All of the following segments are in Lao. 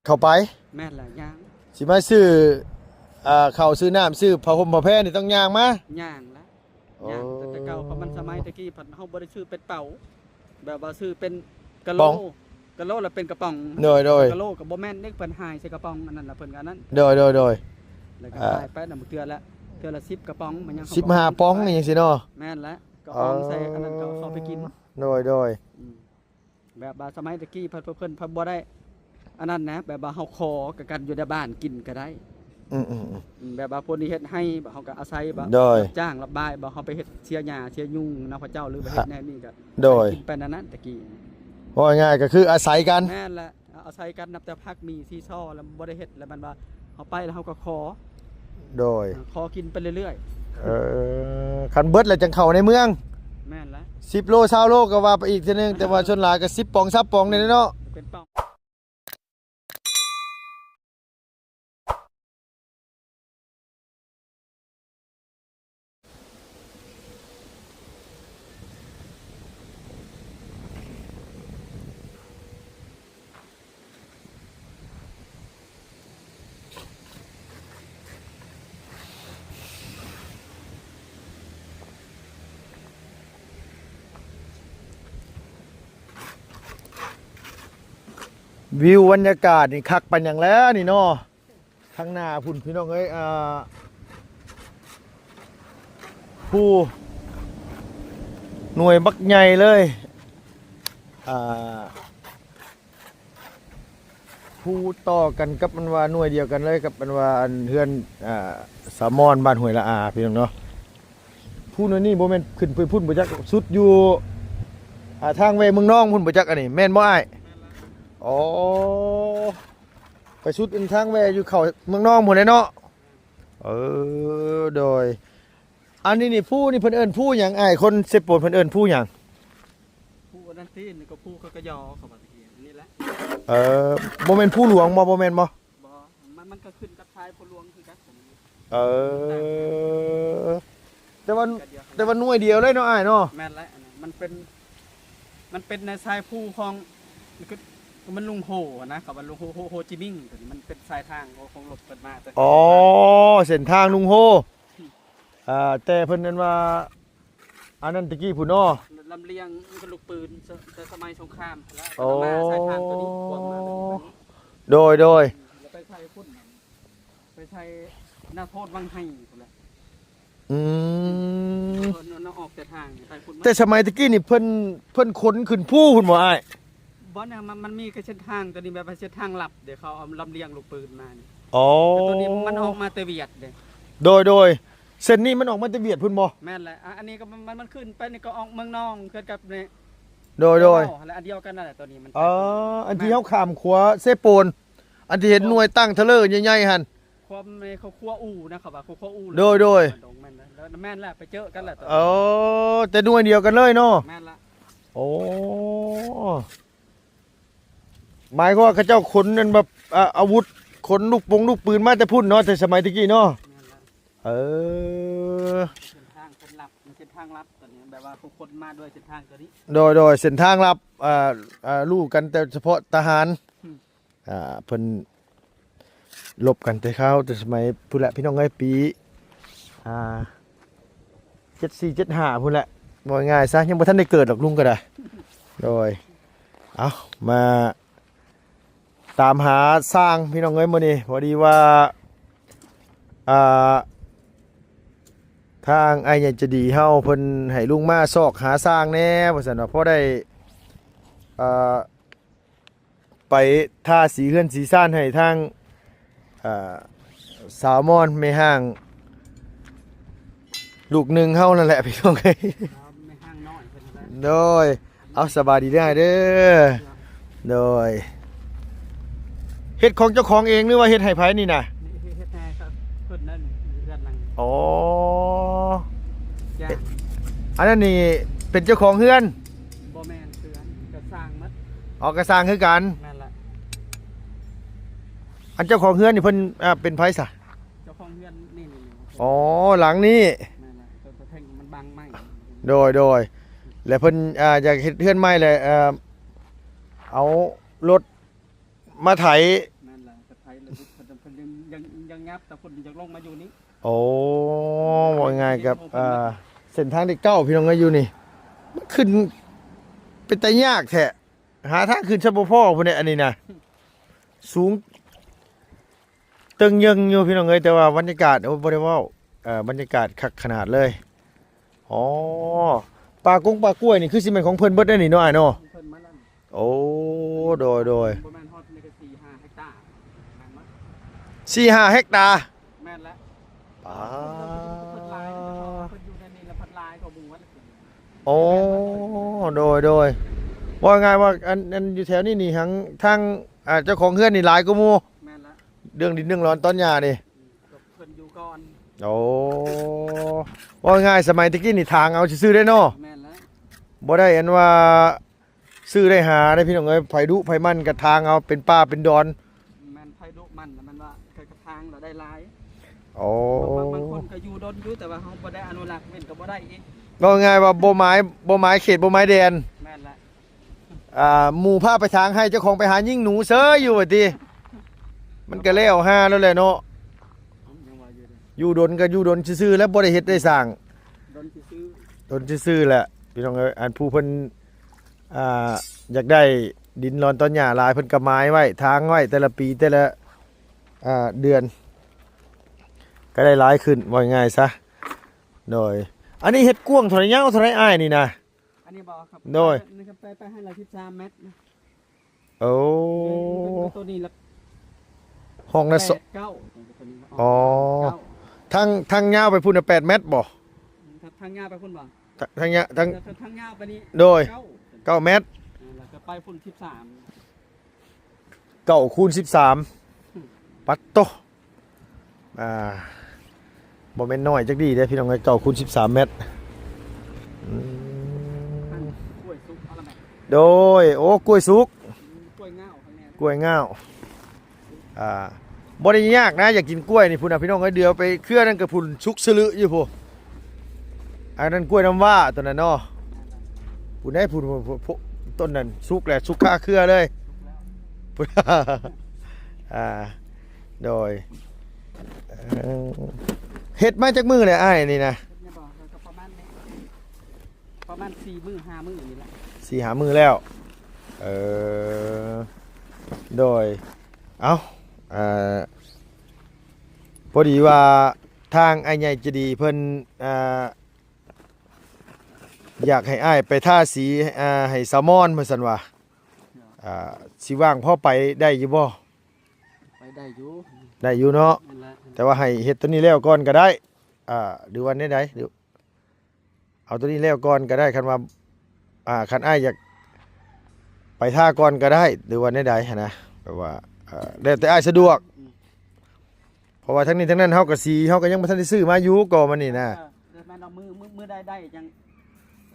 ເຂົ້າໄປ. ແມ່ນລະ ຍ່າງ ຊິມາຊື້ ອ່າ ເຂົ້າ ຊື້ນ້ຳ ຊື້ຜ້າຫົ່ມຜ້າແພນີ້ຕ້ອງຍ່າງມາ? ຍ່າງລະ ໂອ້ ຍ່າງ. ແຕ່ ແຕ່ເກົ່າ ເພາະມັນສະໄໝແຕ່ກີ້ພັດເຮົາບໍ່ໄດ້ຊື້ເປັນເປົາ ແບບວ່າຊື້ເປັນກະໂຫຼ ກະໂຫຼລະເປັນກະປ໋ອງ. ໂດຍໆ ກະໂຫຼກໍບໍ່ແມ່ນເດ້ ເພິ່ນຫາຍໃສ່ກະປ໋ອງອັນນັ້ນລະ ເພິ່ນກໍອັນນັ້ນ. ໂດຍໆ ແລ້ວກໍ ອ່າ ຫາຍໄປນຳເທື່ອລະ ເທື່ອລະສິບກະປ໋ອງ ມັນຍັງ ສິບຫ້າປ໋ອງ ອີ່ຫຍັງຊີ້ເນາະ. ແມ່ນແຫຼະ ກໍອອງໃສ່ອັນນັ້ນ ເຂົາ ເຂົາໄປກິນ. ໂດຍໆ ອືມ ແບບວ່າສະໄໝແຕ່ກີ້ ເພິ່ນ ເພິ່ນ ເພິ່ນ ເພິ່ນບໍ່ໄດ້ອັນນັ້ນນະ ແບບວ່າເຮົາຂໍກັນຢູ່ໃນບ້ານກິນກໍໄດ້. ອືມໆໆ ອືມ ແບບວ່າພວກນີ້ເຮັດໄຮ່ ເຮົາກໍອາໄສ ໂດຍ ຮັບຈ້າງຮັບບາຍ ເຮົາໄປເຮັດເສຍຫຍ້າເສຍຍຸງນຳເຂົາເຈົ້າ ຫຼືວ່າເຮັດແນວນີ້ກໍ ໂດຍ ກິນໄປນັ້ນນະ ແຕ່ກີ້ ເວົ້າງ່າຍໆກໍຄືອາໄສກັນ. ແມ່ນແຫຼະ ອາໄສກັນ ນັບແຕ່ຜັກໝີ່ຊີຊໍ ແລ້ວບໍ່ໄດ້ເຮັດ ແລ້ວມັນວ່າເຮົາໄປແລ້ວເຮົາກໍຂໍ. ໂດຍ ຂໍກິນໄປເລື້ອຍໆ. ເອີ ຄັນເບິດແລ້ວຈັ່ງເຂົ້າໃນເມືອງ. ແມ່ນລະ ສິບໂລ ຊາວໂລກໍວ່າໄປອີກເທື່ອໜຶ່ງ ແຕ່ວ່າສ່ວນຫຼາຍກໍສິບປ໋ອງ ຊາວປ໋ອງນີ້ແຫຼະເນາະ ເປັນປ໋ອງ. ວິວບັນຍາກາດນີ້ຄັກປານຫຍັງແລ້ວນີ້ເນາະ. ທາງໜ້າພຸ້ນພີ່ນ້ອງເອີຍ ອ່າ ພູ ໜ່ວຍບັກໃຫຍ່ເລີຍ ອ່າ ພູຕໍ່ກັນກັບ ມັນວ່າໜ່ວຍດຽວກັນເລີຍກັບ ມັນວ່າອັນເຮືອນ ອ່າ ສາວມອນ ບ້ານຫ້ວຍລະອາ ພີ່ນ້ອງເນາະ. ພູໜ່ວຍນີ້ບໍ່ແມ່ນຂຶ້ນໄປພຸ້ນບໍ່ຈັກ ສຸດຢູ່ ອ່າ ທາງແວ່ເມືອງນອງພຸ້ນບໍ່ຈັກ ອັນນີ້ແມ່ນບໍ່ອ້າຍ? ອໍ ໄປສຸດອັນທາງແວ່ຢູ່ເຂົ້າເມືອງນອງພຸ້ນແຫຼະເນາະ. ເອີ ໂດຍ ອັນນີ້ນີ້ ພູນີ້ເພິ່ນເອີ້ນພູຫຍັງອ້າຍ? ຄົນເຊໂປນເພິ່ນເອີ້ນພູຫຍັງ? ພູອັນນັ້ນຕິ ນີ້ກໍພູກະກະຢໍ ເຂົາວ່າຕະກີ້ນີ້ແຫຼະ. ເອີ ບໍ່ແມ່ນພູຫຼວງບໍ່? ບໍ່ແມ່ນບໍ່? ບໍ່ ມັນ ມັນກໍຂຶ້ນກັບຊາຍພູຫຼວງຄືກັນ. ເອີ ແຕ່ວ່າ ແຕ່ວ່າໜ່ວຍດຽວເລີຍເນາະອ້າຍເນາະ. ແມ່ນແຫຼະ ອັນນັ້ນມັນເປັນ ມັນເປັນໃນຊາຍພູຂອງ ຄື ມັນລຸງໂຮນະ ເຂົາວ່າລຸງໂຮ ໂຮ ໂຮຈິມິງ ຕົວນີ້ມັນເປັນສາຍທາງຂອງ ຂອງລົດເພິ່ນມາ. ອໍ ເສັ້ນທາງລຸງໂຮ ອ່າ ແຕ່ເພິ່ນນັ້ນວ່າ ອັນນັ້ນແຕ່ກີ້ພຸ້ນເນາະ ລຳລຽງລູກປືນ ແຕ່ສະໄໝສົງຄາມພຸ້ນລະ. ໂອ້ ມາສາຍທາງຕົວນີ້ຂວາງມາ. ໂດຍໆ ແລ້ວໄປໃສ່ພຸ້ນ ໄປໃສ່ນາໂພດວັງໄຮພຸ້ນລະ. ອືມ ເພິ່ນ ເພິ່ນເອົາອອກແຕ່ທາງໄປພຸ້ນ. ແຕ່ສະໄໝແຕ່ກີ້ນີ້ເພິ່ນ ເພິ່ນຂົນຂຶ້ນພູພຸ້ນບໍ່ອ້າຍ? ບໍ່ນະ ມັນ ມັນມີແຕ່ເສັ້ນທາງຕົວນີ້ ແບບວ່າເສັ້ນທາງລັບເດ້ ເຂົາເອົາລຳລຽງລູກປືນມານີ້. ອໍ ແຕ່ຕົວນີ້ມັນອອກມາແຕ່ຫວຽດເດ້. ໂດຍໆ ເສັ້ນນີ້ມັນອອກມາແຕ່ຫວຽດພຸ້ນບໍ່? ແມ່ນແຫຼະ ອາ ອັນນີ້ກໍມັນ ມັນ ມັນຂຶ້ນໄປນີ້ກໍອອກເມືອງນອງຄືກັບນີ້. ໂດຍໆ ແລະ ອັນດຽວກັນນັ້ນແຫຼະ ຕົວນີ້ມັນ. ອໍ ອັນທີ່ເຮົາຂ້າມຂົວເຊໂປນ ອັນທີ່ເຫັນໜ່ວຍຕັ້ງທະເລີໃຫຍ່ໆຫັ້ນ. ຄວາມໃນຄອບຄົວອູ່ນະ ເຂົາວ່າຄອບຄົວອູ່. ໂດຍໆ ແມ່ນແຫຼະ ແມ່ນແຫຼະ ໄປເຈີກັນແຫຼະ. ເອີ ແຕ່ໜ່ວຍດຽວກັນເລີຍເນາະ. ແມ່ນລະ. ໂອ້ ໝາຍຄວາມວ່າເຂົາເຈົ້າຂົນນັ້ນແບບ ອາ ອາວຸດ ຂົນລູກປົງລູກປືນມາແຕ່ພຸ້ນເນາະ ແຕ່ສະໄໝແຕ່ກີ້ເນາະ. ແມ່ນລະ. ເອີ ເສັ້ນທາງເປັນລັບ ເສັ້ນທາງລັບຕົວນີ້ ແບບວ່າຜູ້ຄົນມາດ້ວຍເສັ້ນທາງຕົວນີ້. ໂດຍໆ ເສັ້ນທາງລັບ ອ່າ ອ່າ ຮູ້ກັນແຕ່ສະເພາະທະຫານ. ອືມ ອ່າ ເພິ່ນລົບກັນແຕ່ຄາວແຕ່ສະໄໝພຸ້ນແຫຼະ ພີ່ນ້ອງເອີຍ ປີ ອ່າ ເຈັດສີ່ ເຈັດຫ້າ ພຸ້ນແຫຼະ ເວົ້າງ່າຍຊະ ຍັງບໍ່ທັນໄດ້ເກີດດອກ ລຸງກໍໄດ້. ໂດຍ ເອົາ ມາຕາມຫາຊ່າງ ພີ່ນ້ອງເອີຍ ມື້ນີ້ ພໍດີວ່າ ອ່າ ທາງອ້າຍໃຫຍ່ໃຈດີເຮົາ ເພິ່ນໃຫ້ລຸງມາຊອກຫາຊ່າງແດ່ ວ່າຊັ້ນເນາະ ພໍໄດ້ ອ່າ ໄປທາສີເຮືອນສີຊານໃຫ້ທາງ ເອີ ສາວມອນແມ່ຮ້າງລູກໜຶ່ງເຮົານັ້ນແຫຼະ ພີ່ນ້ອງເອີຍ. ສາວແມ່ຮ້າງນ້ອຍເພິ່ນນັ້ນແຫຼະ. ໂດຍ ເອົາ ສະບາຍດີເດີອ້າຍເດີ. ໂດຍ ເຮັດຂອງເຈົ້າຂອງເອງ ຫຼືວ່າເຮັດໃຫ້ໃຜນີ້ນະ? ເຮັດໃຫ້ເພິ່ນນັ້ນ ເຮືອນຫຼັງ. ອໍ ອັນນັ້ນນີ້ເປັນເຈົ້າຂອງເຮືອນ? ບໍ່ແມ່ນ ເຮືອນກະສ້າງໝົດ. ອໍ ກະສ້າງຄືກັນ. ແມ່ນລະ. ອັນເຈົ້າຂອງເຮືອນນີ້ເພິ່ນ ອ່າ ເປັນໃຜຊະ? ເຈົ້າຂອງເຮືອນນີ້ ອໍ ຫຼັງນີ້. ແມ່ນລະ ເພິ່ນເພງມັນບັງໄມ້. ໂດຍໆ ແລະເພິ່ນ ອ່າ ຢາກເຮັດເຮືອນໃໝ່ແຫຼະ ເອົາລົດມາໄຖ. ແມ່ນ งัບ ແຕ່ເພິ່ນຢາກລົງມາຢູ່ນີ້. ໂອ້ ເວົ້າງ່າຍໆກັບ ເອີ ເສັ້ນທາງເລກເກົ້າ ພີ່ນ້ອງເອີຍ ຢູ່ນີ້ ມັນຂຶ້ນເປັນຕາຍາກແທ້ ຫາທາງຂຶ້ນຊະບໍ່ພໍພຸ້ນເດ ອັນນີ້ນະ ສູງເຕີງເຢິງຢູ່ ພີ່ນ້ອງເອີຍ. ແຕ່ວ່າບັນຍາກາດ ໂອ້ ບໍ່ໄດ້ເວົ້າ ເອີ ບັນຍາກາດຄັກຂະໜາດເລີຍ. ອໍ ປ່າກົງປ່າກ້ວຍນີ້ຄືຊິແມ່ນຂອງເພິ່ນເບິດເດ້ນີ້ເນາະ ອ້າຍເນາະ? ຂອງເພິ່ນໝົດແລ້ວ. ໂອ້ ໂດຍໆ ບໍ່ແມ່ນຮອດ ນີ້ກໍສີ່ຫ້າເຮັກຕາ ແມ່ນບໍ່? ສີ່ຫ້າເຮັກຕາ ແມ່ນແລ້ວ. ປາ ເພິ່ນຫຼາຍ ເພິ່ນຢູ່ໃນນີ້ລະ ເພິ່ນຫຼາຍກວ່າໝູ່. ໂອ້ ໂດຍໆ ເວົ້າງ່າຍວ່າ ອັນ ອັນຢູ່ແຖວນີ້ນີ້ ທາງ ທາງ ອ່າ ເຈົ້າຂອງເຮືອນນີ້ຫຼາຍກວ່າໝູ່. ແມ່ນແລ້ວ ເລື່ອງດິນເລື່ອງດອນຕອນຫຍ້ານີ້ ອືມ ເພິ່ນຢູ່ກ່ອນ. ໂອ້ ເວົ້າງ່າຍ ສະໄໝແຕ່ກີ້ນີ້ຖາງເອົາຊື່ໆເດ້ເນາະ. ແມ່ນແລ້ວ ບໍ່ໄດ້ອັນວ່າຊື້ໄດ້ຫາເດ້ ພີ່ນ້ອງເອີຍ. ໃຜດຸໃຜໝັ່ນກໍຖາງເອົາ ເປັນປ່າເປັນດອນ. ແມ່ນ ໃຜດຸໝັ່ນນະ ແມ່ນວ່າ ກະຖາງລະໄດ້ຫຼາຍ. ໂອ້ ບາງ ບາງຄົນກໍຢູ່ດົນຢູ່ ແຕ່ວ່າເຮົາບໍ່ໄດ້ອະນຸລັກເວັ້ນກໍບໍ່ໄດ້ອີກ. ເວົ້າງ່າຍວ່າບໍ່ໝາຍ ບໍ່ໝາຍເຂດ ບໍ່ໝາຍແດນ. ແມ່ນແລ້ວ ອ່າ ໝູ່ພາໄປຖາງໄຮ່ ເຈົ້າຂອງໄປຫາຍິງໜູເຊີຍຢູ່ວ່າຕິ. ມັນກໍແລ້ວຫາແລ້ວແຫຼະເນາະ ຍັງວ່າຢູ່ເດ້ ຢູ່ດົນກໍຢູ່ດົນຊື່ໆ ແລ້ວບໍ່ໄດ້ເຮັດໄດ້ສ້າງ ດົນຊື່ໆ ດົນຊື່ໆແຫຼະ ພີ່ນ້ອງເອີຍ. ອັນຜູ້ເພິ່ນ ອ່າ ຢາກໄດ້ດິນລອນຕອນຫຍ້າຫຼາຍ ເພິ່ນກໍໝາຍໄວ້ ຖາງໄວ້ ແຕ່ລະປີ ແຕ່ລະ ອ່າ ເດືອນ ກໍໄດ້ຫຼາຍຂຶ້ນ ເວົ້າງ່າຍຊະ. ໂດຍ ອັນນີ້ເຮັດກວ້າງເທົ່າໃດ ຍາວເທົ່າໃດ ອ້າຍ ນີ້ນະ? ອັນນີ້ບໍ່ຄັບ ໂດຍ ນີ້ຄັບ ໄປ ໄປຫັ້ນລະສິບສາມແມັດນະ. ໂອ້ ໂຕນີ້ລະ ຫ້ອງລະ ແປດ ເກົ້າ ໂຕນີ້ ອໍ ເກົ້າ ທາງ ທາງຍາວໄປພຸ້ນນະ ແປດແມັດບໍ່? ທາງຍາວໄປພຸ້ນບໍ່? ທາງ ທາງຍາ ທາງ ທາງຍາວໄປນີ້ ໂດຍ ເກົ້າ ເກົ້າແມັດ ອ່າ ແລ້ວກໍໄປພຸ້ນສິບສາມ ເກົ້າຄູນສິບສາມ ປັດໂຕ ອ່າ ບໍ່ແມ່ນນ້ອຍຈັກດີ້ເດ້ພີ່ນ້ອງເອີຍ ເກົ້າຄູນສິບສາມແມັດ. ອືມ ອັນກ້ວຍສຸກເອົາລະແມ່ ໂດຍ ໂອ້ ກ້ວຍສຸກ ອືມ ກ້ວຍງາວ ກ້ວຍງາວ ອ່າ ບໍ່ໄດ້ຍາກນະ ຢາກກິນກ້ວຍນີ້ພຸ້ນນະ ພີ່ນ້ອງເອີຍ. ດຽວໄປເຄືອນັ້ນກໍພຸ້ນ ສຸກສະລຶຢູ່ພຸ້ນ ອັນນັ້ນກ້ວຍນ້ຳວ້າຕົວນັ້ນເນາະ. ຜູ້ໃດຜູ້ ຜູ້ ຜູ້ ຕົ້ນນັ້ນສຸກແຫຼະ ສຸກຄາເຄືອເລີຍ. ສຸກແລ້ວ ອ່າ ໂດຍ ເອີ ເຮັດມາຈັກມື້ແລ້ວອ້າຍນີ້ນະ? ເຮັດແລ້ວບໍ່? ກໍປະມານນີ້ ປະມານສີ່ມື້ຫ້າມື້ນີ້ແຫຼະ ສີ່ຫ້າມື້ແລ້ວ. ເອີ ໂດຍ ເອົ້າ ເອີ ພໍດີວ່າທາງອ້າຍໃຫຍ່ໃຈດີເພິ່ນ ອ່າ ຢາກໃຫ້ອ້າຍໄປທາສີ ອ່າ ໃຫ້ສາວມອນ ວ່າຊັ້ນວ່າ ອ່າ ຊິວ່າງພໍໄປໄດ້ຢູ່ບໍ່? ໄປໄດ້ຢູ່ ໄດ້ຢູ່ເນາະ ແມ່ນແຫຼະ ແຕ່ວ່າໃຫ້ເຮັດຕົວນີ້ແລ້ວກ່ອນກໍໄດ້ ອ່າ ຫຼືວ່າແນວໃດ ຫຼື ເອົາຕົວນີ້ແລ້ວກ່ອນກໍໄດ້ ຄັນວ່າ ອ່າ ຄັນອ້າຍຢາກໄປທາກ່ອນກໍໄດ້ ຫຼືວ່າແນວໃດຫັ້ນນະ ແບບວ່າ ເອີ ແລ້ວແຕ່ອ້າຍສະດວກ ອືມ ເພາະວ່າທັງນີ້ທັງນັ້ນເຮົາກໍສີ ເຮົາກໍຍັງບໍ່ທັນໄດ້ຊື້ມາຢູ່ກໍມັນນີ້ນະ. ເອີ ແມ່ນເອົາມື້ ມື້ ມື້ໃດໄດ້ຈັ່ງ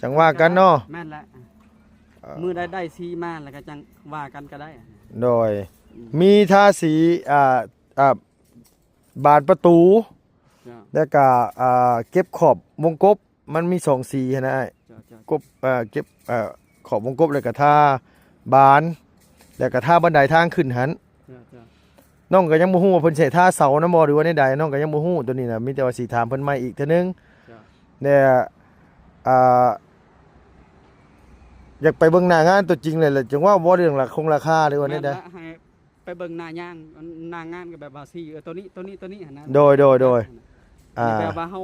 ຈັ່ງວ່າກັນເນາະ. ແມ່ນແຫຼະ ເອີ ມື້ໃດໄດ້ສີມາແລ້ວກໍຈັ່ງວ່າກັນກໍໄດ້. ໂດຍ ອືມ ມີທາສີ ອ່າ ອ່າ ບານປະຕູ ເຈົ້າ ແລ້ວກໍ ອ່າ ເກັບຂອບວົງກົບ ມັນມີສອງສີຫັ້ນນະອ້າຍ. ເຈົ້າ ເຈົ້າ ກົບ ເອີ ເກັບ ເອີ ຂອບວົງກົບ ແລ້ວກໍທາບານ ແລ້ວກໍທາບັນໄດທາງຂຶ້ນຫັ້ນ. ເຈົ້າ ເຈົ້າ ນ້ອງກໍຍັງບໍ່ຮູ້ວ່າເພິ່ນຊິໃຫ້ທາເສົານຳບໍ່ ຫຼືວ່າແນວໃດ ນ້ອງກໍຍັງບໍ່ຮູ້ຕົວນີ້ນະ ມີແຕ່ວ່າຊິຖາມເພິ່ນໃໝ່ອີກເທື່ອໜຶ່ງ. ເຈົ້າ ແລ້ວ ອ່າ ຢາກໄປເບິ່ງໜ້າງານຕົວຈິງແຫຼະ ແລ້ວຈັ່ງເວົ້າບໍ່ເລື່ອງລາຄົງລາຄາ ຫຼືວ່າແນວໃດ. ແມ່ນລະ ໃຫ້ ໄປເບິ່ງໜ້າຍາງ ໜ້າງານກໍແບບວ່າຊີ້ ເອີ ໂຕນີ້ ໂຕນີ້ ໂຕນີ້ຫັ້ນນະ. ໂດຍ ໂດຍ ໂດຍ ອ່າ ແບບວ່າເຮົາ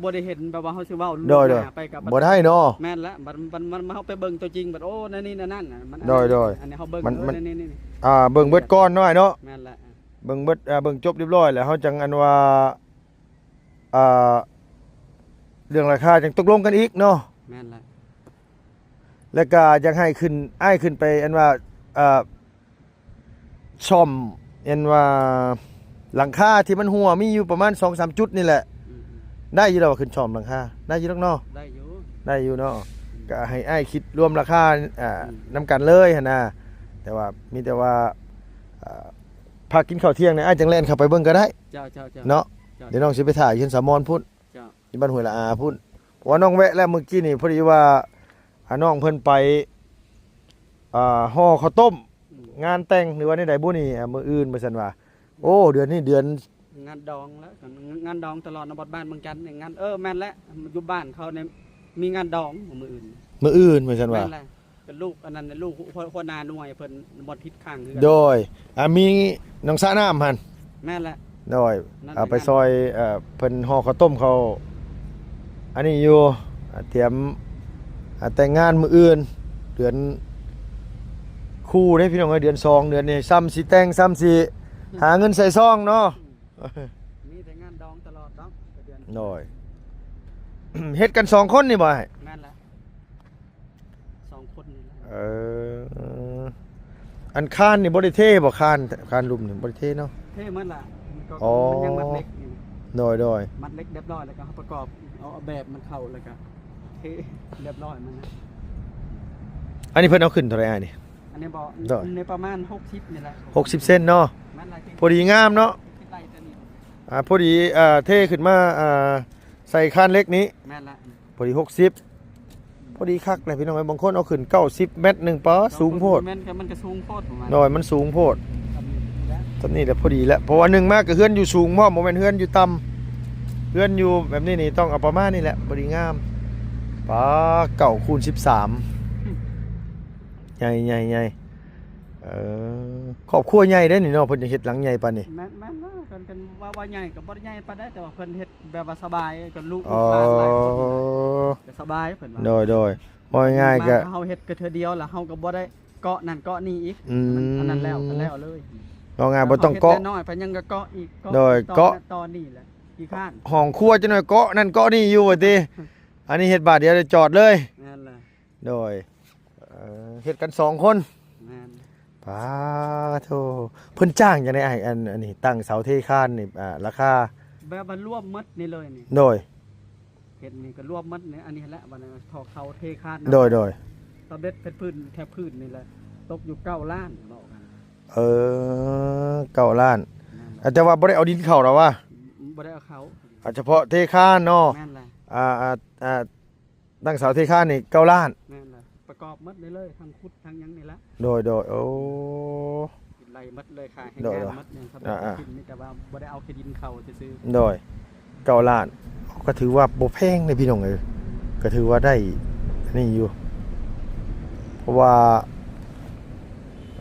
ບໍ່ໄດ້ເຫັນ ແບບວ່າເຮົາຊິເວົ້າ ໂດຍ ໂດຍ ໄປກັບ ບໍ່ໄດ້ເນາະ. ແມ່ນລະ ບັດ ບັດ ບັດ ບັດເຮົາໄປເບິ່ງຕົວຈິງ ບັດ ໂອ້ ແນວນີ້ແນວນັ້ນນະ ມັນ ໂດຍ ໂດຍ ອັນນີ້ເຮົາເບິ່ງ ມັນ ເອີ ມັນ ແນວນີ້ ອ່າ ເບິ່ງເບິດກ່ອນເນາະອ້າຍເນາະ. ແມ່ນລະ ເບິ່ງເບິດ ເອີ ເບິ່ງຈົບຮຽບຮ້ອຍແລ້ວ ເຮົາຈັ່ງອັນວ່າ ອ່າ ເລື່ອງລາຄາຈັ່ງຕົກລົງກັນອີກເນາະ. ແມ່ນລະ ແລ້ວກໍຢາກໃຫ້ຂຶ້ນ ອ້າຍຂຶ້ນໄປ ອັນວ່າ ເອີ ສ້ອມ ອັນວ່າ ຫຼັງຄາທີ່ມັນຮົ່ວ ມີຢູ່ປະມານສອງສາມຈຸດນີ້ແຫຼະ. ອືມ ໄດ້ຢູ່ດອກ ຂຶ້ນສ້ອມຫຼັງຄາ ໄດ້ຢູ່ດອກເນາະ. ໄດ້ຢູ່ ໄດ້ຢູ່ເນາະ. ອືມ ກໍໃຫ້ອ້າຍຄິດລວມລາຄາ ອ່າ ອືມ ນຳກັນເລີຍຫັ້ນນະ. ແຕ່ວ່າ ມີແຕ່ວ່າ ອ່າ ພັກກິນເຂົ້າທ່ຽງນີ້ ອ້າຍຈັ່ງແລ່ນເຂົ້າໄປເບິ່ງກໍໄດ້. ເຈົ້າ ເຈົ້າ ເຈົ້າ ເນາະ. ເຈົ້າ ດຽວນ້ອງຊິໄປຖ້າຢູ່ເຮືອນສາວມອນພຸ້ນ. ເຈົ້າ ຢູ່ບ້ານຫ້ວຍລະອາພຸ້ນ ເພາະວ່ານ້ອງແວະແລ້ວ ມື້ກີ້ນີ້ ພໍດີວ່າ ອາ ນ້ອງເພິ່ນໄປ ອ່າ ຫໍ່ເຂົ້າຕົ້ມ ອືມ ງານແຕ່ງ ຫຼືວ່າແນວໃດບຸນີ້ ອາ ມື້ອື່ນ ວ່າຊັ້ນວ່າ. ໂອ້ ເດືອນນີ້ເດືອນ ງານດອງແລ້ວ ງານດອງຕະຫຼອດເນາະ ບ່ອນບ້ານເມືອງຈັນນີ້ ງານ ເອີ ແມ່ນແຫຼະ ຢູ່ບ້ານເຂົານີ້ມີງານດອງມື້ອື່ນ ມື້ອື່ນວ່າຊັ້ນວ່າ ແມ່ນແຫຼະ ເປັນລູກອັນນັ້ນ ລູກຫົວ ຫົວໜ້າໜ່ວຍເພິ່ນ ບ່ອນທິດຂ້າງເຮືອນ ໂດຍ ອ່າ ມີໜອງສະນ້ຳຫັ້ນ ແມ່ນແຫຼະ ໂດຍ ນັ້ນແຫຼະ ເອົາໄປຊ່ອຍ ເອີ ເພິ່ນຫໍ່ເຂົ້າຕົ້ມເຂົາ ອັນນີ້ຢູ່ ອ່າ ຕຽມ ອ່າ ແຕ່ງງານມື້ອື່ນ ເດືອນຄູ່ເດ້ພີ່ນ້ອງເອີຍ ເດືອນສອງ ເດືອນນີ້ ຊ່ຳຊິແຕ່ງ ຊ່ຳຊິຫາເງິນໃສ່ຊອງເນາະ ມີແຕ່ງານດອງຕະຫຼອດເນາະ ເດືອນ ໂດຍ ເຮັດກັນສອງຄົນນີ້ບໍ່ອ້າຍ? ແມ່ນແຫຼະ ສອງຄົນນີ້ແຫຼະ ເອີ ອັນຄານນີ້ບໍ່ໄດ້ເທບໍ່? ຄານ ຄານລຸ່ມນີ້ບໍ່ໄດ້ເທເນາະ? ເທໝົດລະ ກໍ ອໍ ມັນຍັງມັດເຫຼັກຢູ່ ໂດຍໆ ມັດເຫຼັກຮຽບຮ້ອຍ ແລ້ວກໍເຮົາປະກອບ ເອົາ ເອົາແບບມັນເຂົ້າ ແລ້ວກໍເທຮຽບຮ້ອຍມັນນະ ອັນນີ້ເພິ່ນເອົາຂຶ້ນເທົ່າໃດອ້າຍນີ້? ອັນນີ້ບໍ່ ໂດຍ ອັນນີ້ປະມານຫົກສິບນີ້ແຫຼະ ຫົກສິບເຊັນເນາະ ມັນລະ ພໍດີງາມເນາະ ຄິດໄລ່ຕົວນີ້ ອ່າ ພໍດີ ອ່າ ເທຂຶ້ນມາ ອ່າ ໃສ່ຄານເຫຼັກນີ້ ແມ່ນລະ ພໍດີຫົກສິບ ພໍດີຄັກແຫຼະພີ່ນ້ອງເອີຍ ບາງຄົນເອົາຂຶ້ນເກົ້າສິບ ແມັດໜຶ່ງ ປາ ສູງໂພດ ມັນກໍ ມັນກໍສູງໂພດ ປະມານ ໂດຍ ມັນສູງໂພດ ສ່ຳນີ້ແຫຼະ ສ່ຳນີ້ແຫຼະພໍດີແຫຼະ ເພາະວ່າໜຶ່ງມາກໍເຮືອນຢູ່ສູງພ້ອມ ບໍ່ແມ່ນເຮືອນຢູ່ຕ່ຳ ເຮືອນຢູ່ແບບນີ້ນີ້ຕ້ອງເອົາປະມານນີ້ແຫຼະ ພໍດີງາມ ປາ ເກົ້າຄູນສິບສາມ ໃຫຍ່ໆໆ ເອີ ຄອບຄົວໃຫຍ່ເດ້ນີ້ເນາະ ເພິ່ນຈະເຮັດຫຼັງໃຫຍ່ປານນີ້ ແມ່ນ ແມ່ນລະ ຄັນ ຄັນວ່າ ວ່າໃຫຍ່ກໍບໍ່ໄດ້ໃຫຍ່ປານໃດ ແຕ່ວ່າເພິ່ນເຮັດ ແບບວ່າສະບາຍ ກໍລູກ ອໍ ລູກຫຼານຫຼາຍຄົນນີ້ນະ ກໍສະບາຍເພິ່ນວ່າ ໂດຍໆ ເວົ້າງ່າຍໆ ມາກໍ ກໍເຮົາເຮັດກະເທື່ອດຽວ ແລ້ວເຮົາກໍບໍ່ໄດ້ເກາະນັ້ນເກາະນີ້ອີກ ອືມ ມັນອັນນັ້ນແລ້ວກໍແລ້ວເລີຍ ເວົ້າງ່າຍບໍ່ຕ້ອງເກາະ ເຮົາເຮັດນ້ອຍໆ ໄປຍັງກໍເກາະອີກ ໂດຍ ເກາະ ເກາະຕໍ່ນີ້ແຫຼະ ຂີ້ຄ້ານ ຫ້ອງຄົວຈັກໜ້ອຍເກາະນັ້ນເກາະນີ້ຢູ່ວ່າຕິ ອັນນີ້ເຮັດບາດດຽວຈອດເລີຍ ແມ່ນລະ ໂດຍ ເອີ ເຮັດກັນສອງຄົນ ແມ່ນ ປາໂທ ເພິ່ນຈ້າງຈັ່ງໃດອ້າຍ ອັນ ອັນນີ້ຕັ້ງເສົາເທຄານນີ້ ອ່າ ລາຄາ ແບບວ່າລວມໝົດນີ້ເລີຍນີ້ ໂດຍ ເຮັດນີ້ກໍລວມໝົດນີ້ ອັນນີ້ແຫຼະ ບັດນີ້ທໍ່ເສົາເທຄານ ໂດຍໆ ຕາເບັດແຜ່ນພື້ນ ແຖວພື້ນນີ້ແຫຼະ ຕົກຢູ່ເກົ້າລ້ານ ເວົ້າກັນ ເອີ ເກົ້າລ້ານ ແມ່ນ ແຕ່ວ່າບໍ່ໄດ້ເອົາດິນເຂົ້າດອກວ່າ ບໍ່ໄດ້ເອົາເຂົ້າ ເອົາສະເພາະເທຄານເນາະ ແມ່ນແຫຼະ ອ່າ ອ່າ ອ່າ ຕັ້ງເສົາເທຄານນີ້ເກົ້າລ້ານ ແມ່ນແຫຼະ ປະກອບໝົດເລີຍ ທັງຂຸດທັງຫຍັງນີ້ລະ ໂດຍໆ ໂອ້ ໄລ່ໝົດເລີຍ ຄ່າແຮງງານໝົດ ຍັງສຳເລັດ ອ່າໆ ມີແຕ່ວ່າບໍ່ໄດ້ເອົາຂີ້ດິນເຂົ້າຊື່ໆ ໂດຍ ເກົ້າລ້ານ ກໍຖືວ່າບໍ່ແພງເດ້ພີ່ນ້ອງເອີຍ ກໍຖືວ່າໄດ້ນີ້ຢູ່ ເພາະວ່າ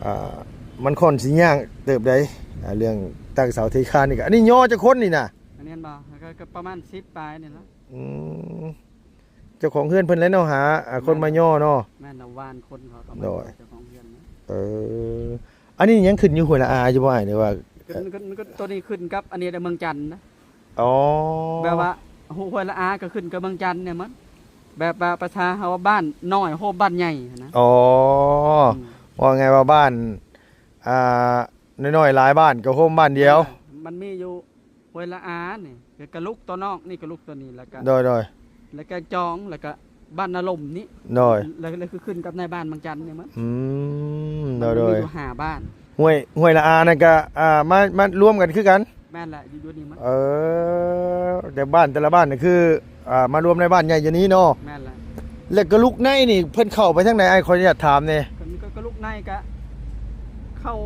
ອ່າ ມັນຂ້ອນຊິຍາກເຕີບໃດ ອ່າ ເລື່ອງຕັ້ງເສົາເທຄານນີ້ ກໍ ອັນນີ້ຍໍຈັກຄົນນີ້ນະ? ອັນນີ້ແມ່ນບໍ່? ກໍ ກໍປະມານສິບປາຍນີ້ລະ ອືມ ເຈົ້າຂອງເຮືອນເພິ່ນແຫຼະເນາະ ຫາ ອ່າ ຄົນມາຍໍເນາະ ແມ່ນລະ ວານຄົນເຂົາກໍມາ ໂດຍ ເຈົ້າຂອງເຮືອນນະ ເອີ ອັນນີ້ຍັງຂຶ້ນຢູ່ຫ້ວຍລະອາຢູ່ບໍ່ອ້າຍ ຫຼືວ່າ ຂຶ້ນ ຂຶ້ນ ຂຶ້ນ ຕົວນີ້ຂຶ້ນກັບອັນນີ້ແຫຼະ ເມືອງຈັນນະ ອໍ ແບບວ່າຫ້ວຍລະອາກໍຂຶ້ນກັບເມືອງຈັນນີ້ໝົດ ແບບວ່າພາສາເຮົາວ່າບ້ານນ້ອຍໂຮມບ້ານໃຫຍ່ຫັ້ນນະ ອໍ ອືມ ເວົ້າງ່າຍວ່າບ້ານ ອ່າ ນ້ອຍໆຫຼາຍບ້ານກໍໂຮມບ້ານດຽວ ແມ່ນລະ ມັນມີຢູ່ ຫ້ວຍລະອານີ້ ກະລຸກຕົວນອກນີ້ ກະລຸກຕົວນີ້ ແລ້ວກະ ໂດຍໆ ແລ້ວກະຈອງ ແລ້ວກະບ້ານນາລົມນີ້ ໂດຍ ແລ້ວ ແລ້ວຄືຂຶ້ນກັບນາຍບ້ານເມືອງຈັນນີ້ໝົດ ອືມ ໂດຍໆ ມັນມີຢູ່ຫ້າບ້ານ ຫ້ວຍ ຫ້ວຍລະອານັ້ນກະ ອ່າ ມາ ມາລວມກັນຄືກັນ ແມ່ນແຫຼະ ຢູ່ ຢູ່ນີ້ໝົດ ເອີ ແຕ່ບ້ານແຕ່ລະບ້ານນີ້ຄື ອ່າ ມາລວມໃນບ້ານໃຫຍ່ຢູ່ນີ້ເນາະ ແມ່ນແຫຼະ ແລ້ວກະລຸກໃນນີ້ເພິ່ນເຂົ້າໄປທາງໃດ ອ້າຍ ຂໍອະນຸຍາດຖາມແດ່ ກະ ກະ ກະລຸກໃນກະເຂົ້າ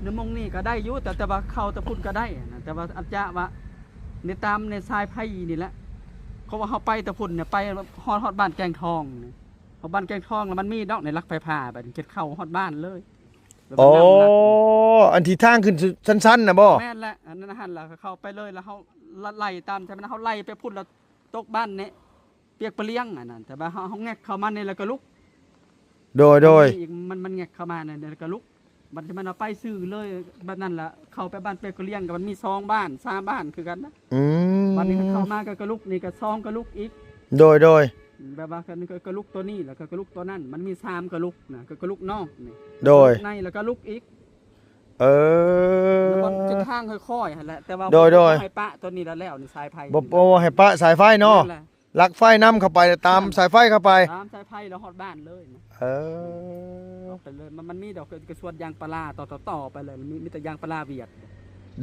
ໃນໝ່ອງນີ້ກະໄດ້ຢູ່ ແຕ່ ແຕ່ວ່າເຂົ້າແຕ່ພຸ້ນກະໄດ້ຫັ້ນນະ ແຕ່ວ່າອາດຈະວ່າ ໃນຕາມໃນສາຍໄຟນີ້ແຫຼະ ເພາະວ່າເຮົາໄປແຕ່ພຸ້ນນີ້ ໄປຮອດ ຮອດບ້ານແກ້ງທອງນີ້ ຮອດບ້ານແກ້ງທອງແລ້ວມັນມີດອກໃນຫຼັກໄຟຟ້າ ບາດນີ້ເຮັດເຂົ້າຮອດບ້ານເລີຍ ອໍ ອັນທີ່ທາງຂຶ້ນຊັນໆນະບໍ? ແມ່ນແຫຼະ ອັນນັ້ນຫັ້ນລະ ເຂົ້າໄປເລີຍ ແລ້ວເຮົາໄລ່ຕາມ ເຮົາໄລ່ໄປພຸ້ນ ແລ້ວຕົກບ້ານນີ້ ປຽກປະລຽງອັນນັ້ນ ແຕ່ວ່າເຮົາ ເຮົາແງກເຂົ້າມານີ້ແລ້ວກໍລຸກ ໂດຍໆ ມັນ ມັນແງກເຂົ້າມານັ້ນແລ້ວກໍລຸກ ບັດນີ້ມັນເອົາໄປຊື່ເລີຍ ບັດນັ້ນລະເຂົ້າໄປບ້ານປຽກປະລຽງ ກໍມັນມີສອງບ້ານສາມບ້ານຄືກັນນະ ອືມ ບັດນີ້ເຂົ້າມາກໍ ກໍລຸກ ນີ້ກໍສອງກໍລຸກອີກ ໂດຍໆ ແບບວ່າກໍ ກໍລຸກຕົວນີ້ ແລ້ວກໍ ກໍລຸກຕົວນັ້ນ ມັນມີສາມກໍລຸກນະ ກໍ ກໍລຸກນອກນີ້ ໂດຍ ໃນແລ້ວກໍລຸກອີກ ເອີ ແລ້ວມັນເປັນທາງຄ່ອຍໆຫັ້ນແຫຼະ ແຕ່ວ່າ ໂດຍໆ ບໍ່ໃຫ້ປະຕົວນີ້ແລ້ວ ແລ້ວນີ້ສາຍໄຟ ບໍ່ ບໍ່ໃຫ້ປະສາຍໄຟເນາະ ແມ່ນແຫຼະ ລັກໄຟນຳເຂົ້າໄປ ຕາມສາຍໄຟເຂົ້າໄປ ຕາມສາຍໄຟແລ້ວຮອດບ້ານເລີຍນະ ເອີ ອອກໄປເລີຍ ມັນ ມັນມີດອກກະ ກະສວນຢາງພາລາຕໍ່ ຕໍ່ ຕໍ່ໄປເລີຍ ມີ ມີແຕ່ຢາງພາລາຫວຽດ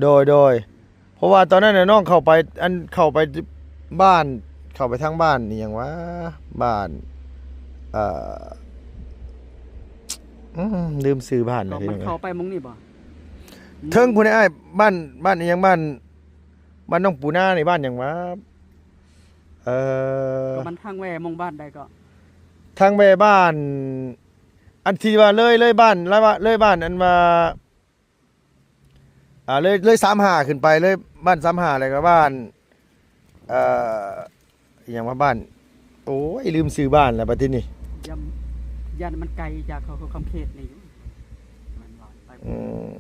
ໂດຍ ໂດຍ ເພາະວ່າຕອນນັ້ນນະນ້ອງເຂົ້າໄປ ອັນ ເຂົ້າໄປບ້ານ ເຂົ້າໄປທາງບ້ານອີ່ຫຍັງຫວາ ບ້ານ ເອີ ອືມ ລືມຊື່ບ້ານ ກໍມັນເຂົ້າໄປໝ່ອງນີ້ບໍ່? ເທິງພຸ້ນອ້າຍ ບ້ານ ບ້ານອີ່ຫຍັງ ບ້ານ ບ້ານໜອງປູນານີ້ບ້ານຫຍັງວະ? ເອີ ກໍມັນທາງແວ່ໝ່ອງບ້ານໃດກໍ? ທາງແວ່ບ້ານ ອັນທີ່ວ່າເລີຍ ເລີຍບ້ານ ເລີຍວ່າ ເລີຍບ້ານອັນວ່າ ອ່າ ເລີຍ ເລີຍສາມຫ້າຂຶ້ນໄປ ເລີຍບ້ານສາມຫ້າ ແລ້ວກໍບ້ານ ເອີ ອີ່ຫຍັງວະ ບ້ານ ໂອ້ຍ ລືມຊື່ບ້ານແລ້ວບັດທີນີ້ ຢ້ານ ຢ້ານມັນໄກຈາກເຂົາ ເຂົາຄຳເຂດນີ້ຢູ່ ມັນວ່າໄປ ອືມ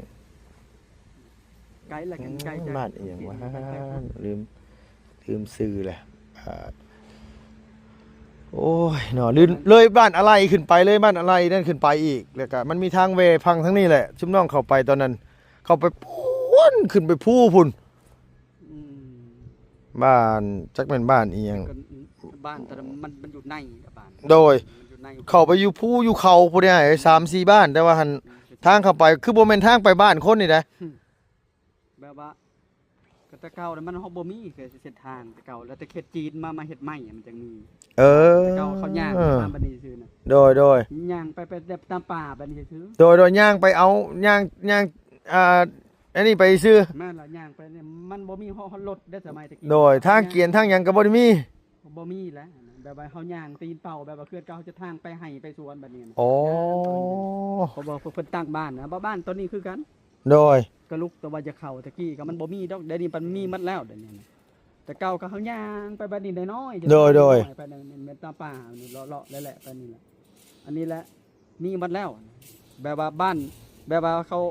ໄກລະກັນ ອືມ ໄກຈາກ ບ້ານອີ່ຫຍັງວະ ເຂດນັ້ນໄປ ລືມ ລືມຊື່ແລ້ວ ອ່າ ໂອ້ຍເນາະ ເລີຍ ເລີຍບ້ານອາໄລຂຶ້ນໄປ ເລີຍບ້ານອາໄລນັ້ນຂຶ້ນໄປອີກ ແລ້ວກະມັນມີທາງແວ່ຝັ່ງທາງນີ້ແຫຼະ ຊຸມນ້ອງເຂົ້າໄປຕອນນັ້ນ ເຂົ້າໄປພຸ້ນ ຂຶ້ນໄປພູພຸ້ນ ອືມ ບ້ານ ຈັກແມ່ນບ້ານອີ່ຫຍັງ ກໍ ອືມ ບ້ານ ແຕ່ມັນ ມັນຢູ່ໃນ ບ້ານ ໂດຍ ມັນຢູ່ໃນ ເຂົ້າໄປຢູ່ພູຢູ່ເຂົາພຸ້ນເດ້ ສາມສີ່ບ້ານ ແຕ່ວ່າຫັ້ນ ອືມ ທາງເຂົ້າໄປ ຄືບໍ່ແມ່ນທາງໄປບ້ານຄົນນີ້ໃດ ອືມ ແບບວ່າ ກໍແຕ່ເກົ່ານະມັນ ເຮົາບໍ່ມີເສັ້ນທາງແຕ່ເກົ່າ ແລ້ວແຕ່ເຂດຈີນມາ ມາເຮັດໃໝ່ ມັນຈັ່ງມີ ເອີ ແຕ່ເກົ່າເຂົາຍ່າງ ເອີ ມາບັດນີ້ຊື່ນະ ໂດຍ ໂດຍ ຍ່າງໄປ ໄປແບບຕາມປ່າບັດນີ້ຊື່ ໂດຍ ໂດຍ ຍ່າງໄປເອົາ ຍ່າງ ຍ່າງ ອ່າ ອັນນີ້ໄປຊື່ ແມ່ນລະ ຍ່າງໄປນີ້ ມັນບໍ່ມີຮອດ ຮອດລົດເດ້ສະໄໝແຕ່ກີ້ ໂດຍ ທາງກຽນທາງຫຍັງກໍບໍ່ໄດ້ມີ ບໍ່ມີແຫຼະ ແບບວ່າເຮົາຍ່າງຕີນເປົ່າ ແບບວ່າເຂື່ອນເກົ່າ ເຮົາຈະທາງໄປໄຮ່ໄປສວນບັດນີ້ນະ ໂອ້ ເພາະວ່າເພິ່ນຕັ້ງບ້ານນະ ບ້ານຕອນນີ້ຄືກັນ ໂດຍ ກະລຸກ ແຕ່ວ່າຈະເຂົ້າແຕ່ກີ້ກໍມັນບໍ່ມີດອກ ດຽວນີ້ມັນມີໝົດແລ້ວ ດຽວນີ້ນະ ແຕ່ເກົ່າກໍເຮົາຍ່າງໄປແບບນີ້ນ້ອຍໆ ໂດຍ ໂດຍ ໄປນັ້ນແມ່ນຕາມປ່ານີ້ ເລາະໆແຫຼະໆ ໄປນີ້ແຫຼະ ອັນນີ້ແຫຼະ ມີໝົດແລ້ວ ແບບວ່າບ້ານ ແບບວ່າເຂົາ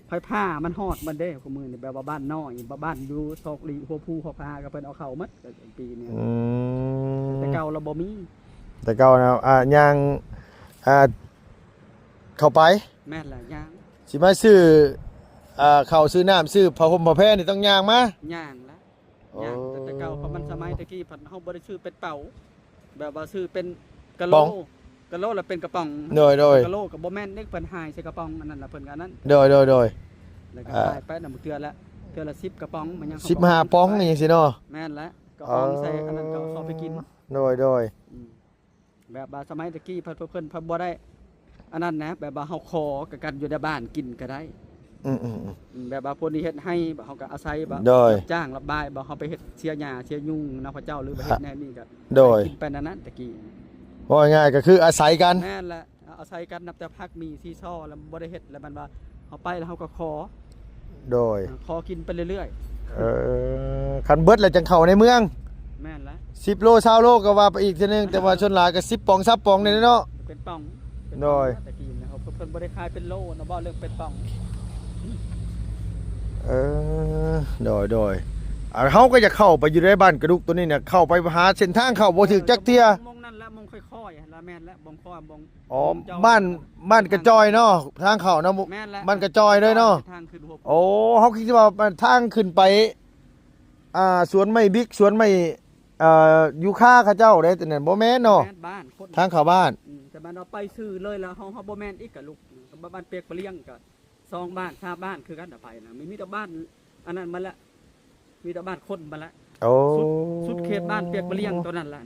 ໄຟຟ້າມັນຮອດໝົດເດ້ ຄູ່ມື້ນີ້ ແບບວ່າບ້ານນ້ອຍ ບ້ານຢູ່ຊອກຫຼີກຫົວພູຫົວຜາ ກໍເພິ່ນເອົາເຂົ້າໝົດ ປີນີ້ ອືມ ແຕ່ເກົ່າລະບໍ່ມີ ແຕ່ເກົ່ານະ ອ່າ ຍ່າງ ອ່າ ເຂົ້າໄປ ແມ່ນລະ ຍ່າງ ຊິມາຊື້ ອ່າ ເຂົ້າ ຊື້ນ້ຳ ຊື້ຜ້າຫົ່ມຜ້າແພນີ້ຕ້ອງຍ່າງມາ ຍ່າງລະ ໂອ້ ຍ່າງ ແຕ່ເກົ່າ ເພາະມັນສະໄໝແຕ່ກີ້ພັດເຮົາບໍ່ໄດ້ຊື້ເປັນເປົາ ແບບວ່າຊື້ເປັນກະໂຫຼ ກະໂຫຼລະເປັນກະປ໋ອງ ໂດຍ ໂດຍ ກະໂຫຼກໍບໍ່ແມ່ນເດ້ ເພິ່ນຫາຍໃສ່ກະປ໋ອງອັນນັ້ນລະ ເພິ່ນກໍອັນນັ້ນ ໂດຍ ໂດຍ ໂດຍ ແລ້ວກໍຂາຍໄປນຳເທື່ອລະ ເທື່ອລະສິບກະປ໋ອງ ມັນຍັງ ສິບຫ້າປ໋ອງ ປ໋ອງ ຫຍັງຊີ້ເນາະ ແມ່ນແຫຼະ ກໍຫອມໃສ່ອັນນັ້ນກໍເອົາເຂົ້າໄປກິນ ໂດຍ ໂດຍ ອືມ ແບບວ່າສະໄໝແຕ່ກີ້ເພິ່ນ ເພິ່ນ ເພິ່ນບໍ່ໄດ້ອັນນັ້ນນະ ແບບວ່າເຮົາຂໍກັນຢູ່ໃນບ້ານກິນກໍໄດ້ ອືມໆໆ ອືມ ແບບວ່າພວກນີ້ເຮັດໄຮ່ ເຮົາກໍອາໄສວ່າ ໂດຍ ຮັບຈ້າງຮັບບາຍ ບໍ່ ເຮົາໄປເຮັດເສຍຫຍ້າເສຍຍຸງນຳເຂົາເຈົ້າ ຫຼືວ່າເຮັດແນວນີ້ກໍ ໂດຍ ກິນໄປແນວນັ້ນແຕ່ກີ້ ເວົ້າງ່າຍໆກໍຄືອາໄສກັນ ແມ່ນແຫຼະ ອາໄສກັນ ນັບແຕ່ຜັກໝີ່ຊີຊໍ ແລ້ວບໍ່ໄດ້ເຮັດ ແລ້ວມັນວ່າເຮົາໄປແລ້ວເຮົາກໍຂໍ ໂດຍ ຂໍກິນໄປເລື້ອຍໆ ເອີ ຄັນເບິດແລ້ວຈັ່ງເຂົ້າໃນເມືອງ ແມ່ນລະ ສິບໂລ ຊາວໂລກໍວ່າໄປອີກເທື່ອໜຶ່ງ ແຕ່ວ່າສ່ວນຫຼາຍກໍສິບປ໋ອງ ຊາວປ໋ອງນີ້ແຫຼະເນາະ ເປັນປ໋ອງ ເປັນ ໂດຍ ປ໋ອງ ແຕ່ກີ້ນະ ເພິ່ນ ເພິ່ນບໍ່ໄດ້ຂາຍເປັນໂລນະ ເວົ້າເລື່ອງເປັນປ໋ອງ ເອີ ໂດຍ ໂດຍ ອ່າ ເຮົາກໍຢາກເຂົ້າໄປຢູ່ໃນບ້ານກະດຸກໂຕນີ້ນະ ເຂົ້າໄປຫາເສັ້ນທາງເຂົ້າບໍ່ຖືກຈັກເທື່ອ ມອງນັ້ນແຫຼະ ມອງຄ່ອຍໆ ຫັ້ນລະ ແມ່ນແຫຼະ ມອງຄ່ອຍ ມອງ ອໍ ບ້ານ ບ້ານກະຈອຍເນາະ ທາງເຂົ້າເນາະ ແມ່ນແຫຼະ ບ້ານກະຈອຍເລີຍເນາະ ທາງຂຶ້ນຫົວພູ ໂອ້ ເຮົາຄິດວ່າທາງຂຶ້ນໄປ ອ່າ ສວນໄມ້ບິກ ສວນໄມ້ ເອີ ຢູຄາເຂົາເຈົ້າເດ້ ແຕ່ນັ້ນບໍ່ແມ່ນເນາະ ແມ່ນ ບ້ານຄົນ ທາງເຂົ້າບ້ານ ອືມ ແຕ່ມັນເອົາໄປຊື່ເລີຍ ແລ້ວເຮົາ ເຮົາບໍ່ແມ່ນອີກກະລຸກ ບ້ານປຽກປະລຽງກໍສອງບ້ານ ສາມບ້ານຄືກັນ ໄປນະ ມີ ມີແຕ່ບ້ານອັນນັ້ນໝົດແຫຼະ ມີແຕ່ບ້ານຄົນໝົດແຫຼະ ໂອ້ ສຸດ ສຸດເຂດບ້ານປຽກປະລຽງໂຕນັ້ນລະ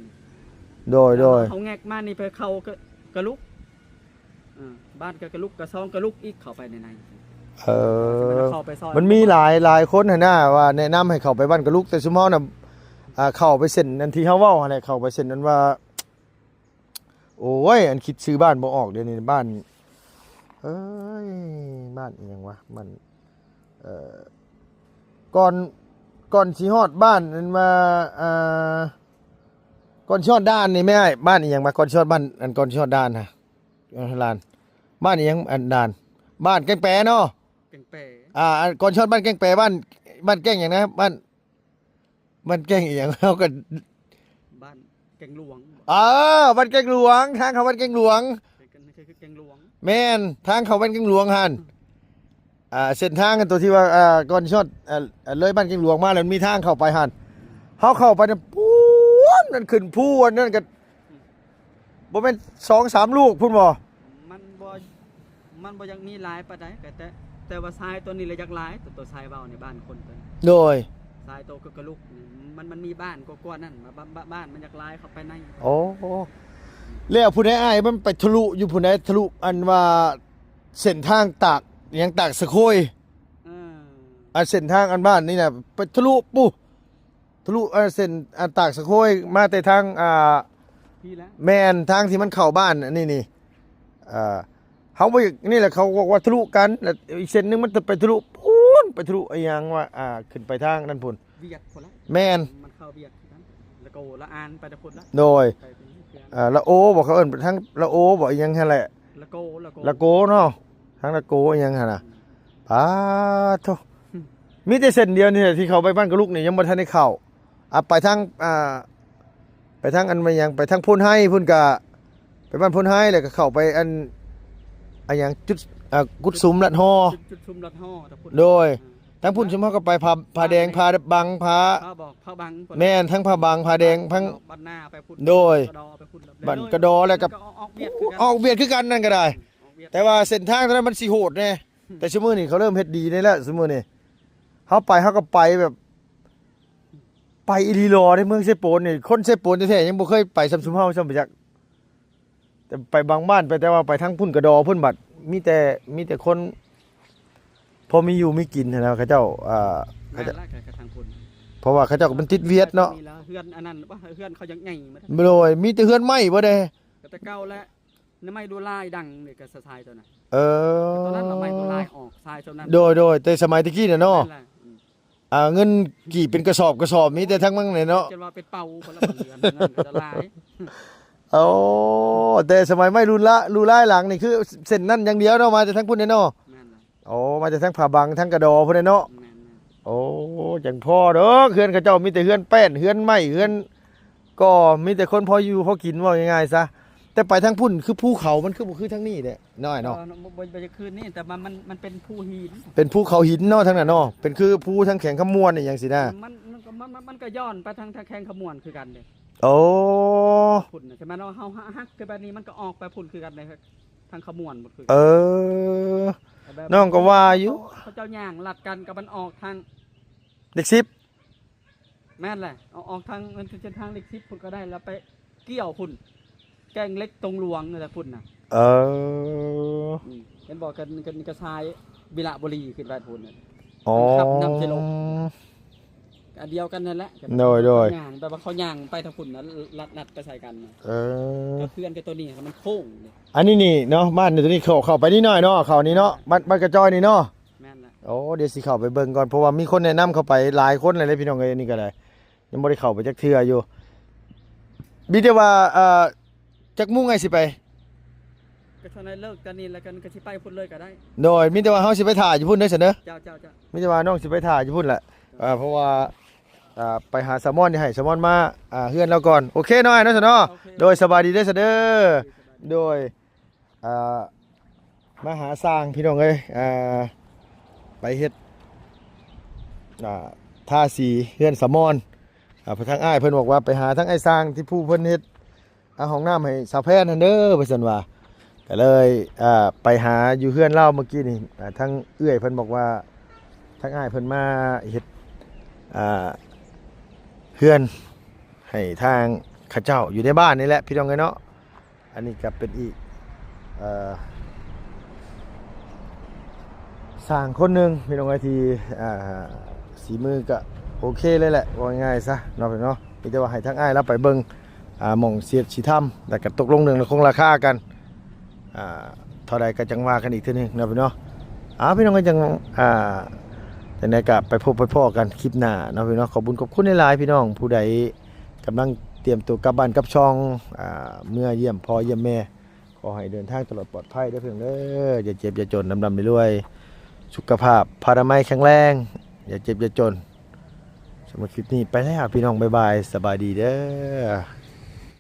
ໂດຍ ໂດຍ ເຮົາແງກມານີ້ໄປເຂົ້າກະ ກະລຸກ ເອີ ບ້ານກະ ກະລຸກ ກະຊອງກະລຸກອີກ ເຂົ້າໄປໃນໃນ ເອີ ເຂົ້າໄປຊອຍ ມັນມີຫຼາຍ ຫຼາຍຄົນຫັ້ນນະວ່າແນະນຳໃຫ້ເຂົ້າໄປບ້ານກະລຸກ ແຕ່ຊຸມເຮົານະ ອ່າ ເຂົ້າໄປເສັ້ນອັນທີ່ເຮົາເວົ້າຫັ້ນແຫຼະ ເຂົ້າໄປເສັ້ນອັນວ່າ ໂອ້ຍ ອັນຄິດຊື່ບ້ານບໍ່ອອກດຽວນີ້ ບ້ານ ເອີຍ ບ້ານອີ່ຫຍັງວະ ບ້ານ ເອີ ກ່ອນ ກ່ອນຊິຮອດບ້ານອັນວ່າ ອ່າ ກ່ອນຊິຮອດດ່ານນີ້ແມ່ອ້າຍ ບ້ານອີ່ຫຍັງວະ ກ່ອນຊິຮອດບ້ານ ອັນກ່ອນຊິຮອດດ່ານຫັ້ນ ເອີ ຫຼານ ບ້ານອີ່ຫຍັງ ອັນດ່ານ ບ້ານແກ້ງແປເນາະ ແກ້ງແປ ອ່າ ອັນກ່ອນຊິຮອດບ້ານແກ້ງແປ ບ້ານ ບ້ານແກ້ງຫຍັງນະ ບ້ານ ບ້ານແກ້ງອີ່ຫຍັງ ເຮົາກໍ ບ້ານແກ້ງຫຼວງ ເອີ ບ້ານແກ້ງຫຼວງ ທາງເຂົ້າບ້ານແກ້ງຫຼວງ ແກ້ງ ແກ້ງ ແກ້ງຫຼວງ ແມ່ນ ທາງເຂົ້າບ້ານແກ້ງຫຼວງຫັ້ນ ອ່າ ເສັ້ນທາງອັນຕົວທີ່ວ່າ ອ່າ ກ່ອນຊິຮອດ ອ່າ ເລີຍບ້ານແກ້ງຫຼວງມາແລ້ວ ມັນມີທາງເຂົ້າໄປຫັ້ນ ເຮົາເຂົ້າໄປນັ້ນ ປູ້ນ ນັ້ນຂຶ້ນພູອັນນັ້ນກໍ ບໍ່ແມ່ນສອງສາມລູກພຸ້ນບໍ່? ມັນບໍ່ ມັນບໍ່ຢາກມີຫຼາຍປານໃດ ແຕ່ ແຕ່ ແຕ່ວ່າຊາຍຕົວນີ້ລະຢາກຫຼາຍ ຕົວ ຕົວຊາຍເວົ້າໃນບ້ານຄົນຕົວນີ້ ໂດຍ ຊາຍໂຕກະ ກະລຸກນີ້ ມັນ ມັນມີບ້ານກວ່າ ກວ່ານັ້ນ ບ້ານ ບ້ານ ບ້ານມັນຢາກຫຼາຍເຂົ້າໄປໃນ ໂອ້ ແລ້ວຜູ້ໃດອ້າຍ ມັນໄປທະລຸຢູ່ຜູ້ໃດ ທະລຸອັນວ່າເສັ້ນທາງຕາກ ຫຍັງ ຕາກສະໂຄຍ ເອີ ອັນເສັ້ນທາງອັນບ້ານນີ້ນະ ໄປທະລຸປູ້ ທະລຸ ອັນເສັ້ນ ອັນຕາກສະໂຄຍມາແຕ່ທາງ ອ່າ ນີ້ແຫຼະ ແມ່ນ ທາງທີ່ມັນເຂົ້າບ້ານອັນນີ້ນີ້ ເອີ ເຮົາບໍ່ຢາກ ນີ້ແຫຼະ ເຂົາບອກວ່າທະລຸກັນ ແລ້ວອີກເສັ້ນໜຶ່ງມັນຈະໄປທະລຸພຸ້ນ ໄປທະລຸອີ່ຫຍັງວ່າ ອ່າ ຂຶ້ນໄປທາງນັ້ນພຸ້ນ ວຽກພຸ້ນລະ ແມ່ນ ມັນເຂົ້າວຽກຄືກັນ ລະໂກ ລະອານໄປແຕ່ພຸ້ນລະ ໂດຍ ໄປເປັນເພື່ອນ ເອີ ລະໂອບໍ ເຂົາເອີ້ນໄປທາງລະໂອບໍ ອີ່ຫຍັງຫັ້ນແຫຼະ ລະໂກ ລະໂກ ລະໂກເນາະ ທາງລະໂກອີ່ຫຍັງຫັ້ນນະ ອືມ ປາດໂທ້ ອືມ ມີແຕ່ເສັ້ນດຽວນີ້ແຫຼະທີ່ເຂົ້າໄປບ້ານກະລຸກນີ້ ຍັງບໍ່ທັນໄດ້ເຂົ້າ ອ່າ ໄປທາງ ອ່າ ໄປທາງອັນວ່າຫຍັງ ໄປທາງໂພນໄຮພຸ້ນກະ ໄປບ້ານໂພນໄຮ ແລ້ວກະເຂົ້າໄປອັນ ອັນຫຍັງ ຈຸດ ອ່າ ກຸດສຸມລັດຫໍ່ ຈຸດ ຈຸດສຸມລັດຫໍ່ ໂດຍ ອືມ ທາງພຸ້ນຊຸມເຮົາກໍໄປຜາ ຜາແດງ ຜາບັງ ຜາ ຜາບໍ ຜາບັງພຸ້ນ ແມ່ນ ທັງຜາບັງ ຜາແດງ ທັງ ບ້ານນາໄປພຸ້ນ ໂດຍ ກະດໍໄປພຸ້ນ ບ້ານກະດໍ ແລ້ວກໍ ອອກວຽກຄືກັນ ອອກວຽກຄືກັນນັ້ນກໍໄດ້ ອືມ ອອກວຽກ ແຕ່ວ່າເສັ້ນທາງຕອນນັ້ນມັນຊິໂຫດແດ່ ອືມ ແຕ່ຊຸມື້ນີ້ເຂົາເລີ່ມເຮັດດີແດ່ແລ້ວ ຊຸມື້ນີ້ ເຮົາໄປ ເຮົາກໍໄປແບບ ໄປອີ່ຫຼີຫຼໍເດ້ ເມືອງເຊໂປນນີ້ ຄົນເຊໂປນແທ້ໆ ຍັງບໍ່ເຄີຍໄປສ່ຳຊຸມເຮົາຊ້ຳ ບໍ່ຈັກ ແຕ່ໄປບາງບ້ານໄປ ແຕ່ວ່າໄປທາງພຸ້ນກະດໍພຸ້ນບັດ ມີແຕ່ ມີແຕ່ຄົນພໍມີຢູ່ມີກິນຫັ້ນນະ ເຂົາເຈົ້າ ອ່າ ເຂົາເຈົ້າ ແມ່ນລະ ກະທາງພຸ້ນ ເພາະວ່າເຂົາເຈົ້າກໍມັນຕິດວຽກເນາະ ມີລະ ເຮືອນອັນນັ້ນບໍ່ ເຮືອນເຂົາຍັງໃຫຍ່ໝົດ ໂດຍ ມີແຕ່ເຮືອນໄມ້ບໍ່ເດ້ ກໍແຕ່ເກົ່າແຫຼະ ໄມ້ລວດລາຍດັງນີ້ກໍຊາຍຕົວນັ້ນ ເອີ ຕອນນັ້ນລະໄມ້ລວດລາຍອອກຊາຍຕົວນັ້ນ ໂດຍ ໂດຍ ແຕ່ສະໄໝແຕ່ກີ້ນະເນາະ ແມ່ນລະ ອືມ ອ່າ ເງິນກີບເປັນກະສອບກະສອບ ມີແຕ່ທັງມັນແຫຼະເນາະ ຈົນວ່າເປັນເປົາພຸ້ນລະ ເງິນກໍຫຼາຍ ໂອ້ ແຕ່ສະໄໝໄມ້ລຸນລະ ລຸລາຍຫຼັງນີ້ ຄືເສັ້ນນັ້ນຢ່າງດຽວເນາະ ມາແຕ່ທາງພຸ້ນເດ້ເນາະ ແມ່ນລະ ໂອ້ ມາແຕ່ທາງຜາບັງ ທາງກະດໍພຸ້ນເດ້ເນາະ ແມ່ນໆ ໂອ້ ຈັ່ງພໍເດີ ເຮືອນເຂົາເຈົ້າມີແຕ່ເຮືອນແປ້ນ ເຮືອນໄມ້ ເຮືອນກໍມີແຕ່ຄົນພໍຢູ່ພໍກິນ ເວົ້າງ່າຍໆຊະ ແຕ່ໄປທາງພຸ້ນຄືພູເຂົາ ມັນຄືບໍ່ຄືທາງນີ້ເດ້ ນ້ອຍເນາະ ເອີ ບໍ່ ບໍ່ ບໍ່ຢາກຄືນນີ້ ແຕ່ວ່າມັນ ມັນເປັນພູຫີນ ເປັນພູເຂົາຫີນເນາະ ທາງນັ້ນເນາະ ເປັນຄືພູທາງແຂວງຄຳມ່ວນອີ່ຫຍັງຊີ້ນະ ມັນ ມັນກໍ ມັນ ມັນ ມັນກໍຍ້ອນໄປທາງ ທາງແຂວງຄຳມ່ວນຄືກັນເດ້ ໂອ້ ພຸ້ນນະ ແຕ່ວ່າເຮົາ ເຮົາ ເຮົາຫັກຄືແບບນີ້ ມັນກໍອອກໄປພຸ້ນຄືກັນເດ້ ທາງຄຳມ່ວນພຸ້ນຄື ເອີ ແບບ ນ້ອງກໍວ່າຢູ່ ເຂົາເຈົ້າຍ່າງລັດກັນ ກໍມັນອອກທາງເລກສິບ ແມ່ນແຫຼະ ເອົາອອກທາງ ມັນເສັ້ນທາງເລກສິບພຸ້ນກໍໄດ້ ແລ້ວໄປກ່ຽວພຸ້ນ ແກ້ງເຫຼັກຕົງຫຼວງນັ້ນແຫຼະພຸ້ນນະ ເອີ ອືມ ເຫັນບໍ່ ກັນ ກັນກະຊາຍວິລະບູລີຂຶ້ນໄປພຸ້ນນະ ອໍ ອັນຂັບນ້ຳເຊໂລ ອັນດຽວກັນນັ້ນແຫຼະ ໂດຍ ໂດຍ ຍ່າງ ແບບວ່າເຂົາຍ່າງໄປທາງພຸ້ນນະ ລັດ ລັດໄປໃສ່ກັນນະ ເອີ ກໍເຮືອນກັບຕົວນີ້ມັນໂຄ້ງເດ້ ອັນນີ້ນີ້ເນາະ ບ້ານຕົວນີ້ເຂົ້າ ເຂົ້າໄປນິດໜ້ອຍເນາະ ເຂົ້ານີ້ເນາະ ບ້ານ ບ້ານກະຈອຍນີ້ເນາະ ແມ່ນລະ ໂອ້ ດຽວຊິເຂົ້າໄປເບິ່ງກ່ອນ ເພາະວ່າມີຄົນແນະນຳເຂົ້າໄປຫຼາຍຄົນແລ້ວເດ້ ພີ່ນ້ອງເອີຍ ອັນນີ້ກໍໄດ້ ຍັງບໍ່ໄດ້ເຂົ້າໄປຈັກເທື່ອຢູ່ ມີແຕ່ວ່າ ເອີ ຈັກໂມງອ້າຍຊິໄປ ກໍເທົ່າໃດເລີກຕອນນີ້ແລ້ວກັນ ກໍຊິໄປພຸ້ນເລີຍກໍໄດ້ ໂດຍ ມີແຕ່ວ່າເຮົາຊິໄປຖ້າຢູ່ພຸ້ນເດີຊັ້ນເດີ ເຈົ້າ ເຈົ້າ ເຈົ້າ ມີແຕ່ວ່ານ້ອງຊິໄປຖ້າຢູ່ພຸ້ນແຫຼະ ເອີ ເພາະວ່າ ອ່າ ໄປຫາສາວມອນ ນີ້ໃຫ້ສາວມອນມາ ອ່າ ເຮືອນລາວກ່ອນ ໂອເຄເນາະ ອ້າຍເນາະ ຊັ້ນເນາະ ໂອເຄ ໂດຍ ສະບາຍດີເດີຊັ້ນເດີ ໂດຍ ອ່າ ມາຫາຊ່າງພີ່ນ້ອງເອີຍ ອ່າ ໄປເຮັດ ອ່າ ທາສີເຮືອນສາວມອນ ອ່າ ທາງອ້າຍເພິ່ນບອກວ່າໄປຫາທາງອ້າຍຊ່າງທີ່ຜູ້ເພິ່ນເຮັດ ອ່າ ຫ້ອງນ້ຳໃຫ້ສາວແພນຫັ້ນເດີ ວ່າຊັ້ນວ່າ ກໍເລີຍ ອ່າ ໄປຫາຢູ່ເຮືອນລາວມື້ກີ້ນີ້ ອ່າ ທາງເອື້ອຍເພິ່ນບອກວ່າ ທາງອ້າຍເພິ່ນມາເຮັດ ອ່າ ເຮືອນໃຫ້ທາງເຂົາເຈົ້າຢູ່ໃນບ້ານນີ້ແຫຼະ ພີ່ນ້ອງເອີຍເນາະ. ອັນນີ້ກໍເປັນອີກ ເອີ່ ຊ່າງຄົນໜຶ່ງ ພີ່ນ້ອງເອີຍ ທີ່ ອ່າ ສີມືກໍໂອເຄເລີຍແຫຼະ ເວົ້າງ່າຍໆຊະເນາະ ເນາະ. ມີແຕ່ວ່າໃຫ້ທາງອ້າຍລາວໄປເບິ່ງ ອ່າ ໝ່ອງຊິເຮັດຊິທຳ ແລ້ວກໍຕົກລົງເລື່ອງລາຄາກັນ ອ່າ ເທົ່າໃດກໍຈັ່ງວ່າກັນອີກເທື່ອໜຶ່ງເນາະ ເນາະ. ອ່າ ພີ່ນ້ອງກໍຈັ່ງ ອ່າ ຈັ່ງໃດກໍໄປພົບໄປພໍ້ກັນຄລິບໜ້າເນາະ ພີ່ນ້ອງ. ຂອບຄຸນຂອບຄຸນຫຼາຍໆ ພີ່ນ້ອງ ຜູ້ໃດ ກຳລັງຕຽມຕົວກັບບ້ານກັບຊ່ອງ ອ່າ ເມືອຢ້ຽມພໍ່ຢ້ຽມແມ່ ຂໍໃຫ້ເດີນທາງຕະຫຼອດປອດໄພເດີພີ່ນ້ອງເດີ. ຢ່າເຈັບຢ່າຈົນ ລ່ຳໆລວຍໆ ສຸຂະພາບພະລານາໄມແຂງແຮງ ຢ່າເຈັບຢ່າຈົນ. ສຳລັບຄລິບນີ້ໄປແລ້ວ ພີ່ນ້ອງ ບາຍບາຍ ສະບາຍດີເດີ.